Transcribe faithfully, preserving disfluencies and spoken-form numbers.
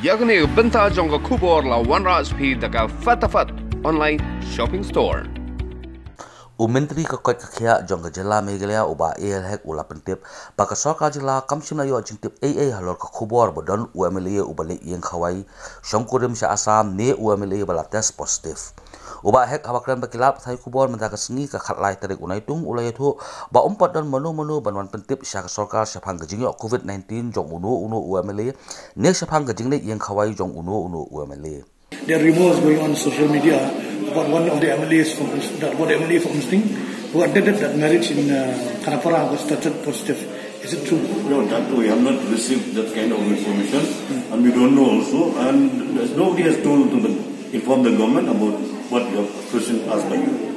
Ïa kane ka bynta jong ka khubor la wanrah sha phi da ka Fatafat Online Shopping Store. U Myntri ka koit ka khiah jong ka jylla Meghalaya u Bah A L Hek u la pyntip ba ka sorkar jylla kam shym la ïoh jingtip ei ei halor ka khubor ba don u M L A uba leit ïeng khawai shongkurim sha Assam ne u M L A ba la test positive. U Bah Hek haba kren bad ki lad pathai khubor mynta ka sngi ka khatlai tarik u Naitung u la ïathuh ba um pat don mano mano ban wan pyntip sha ka sorkar shaphang ka jingïoh covid nineteen jong uno uno u M L A ne shaphang ka jingleit ïeng khawai jong uno uno u M L A. There are rumors going on social media about one of the M L As from that one M L A from Umsning who attended that marriage in uh, Khanapara was tested positive. Is it true? No, that we have not received that kind of information, and we don't know also, and there's nobody has told to the inform the government about what your question asked by you.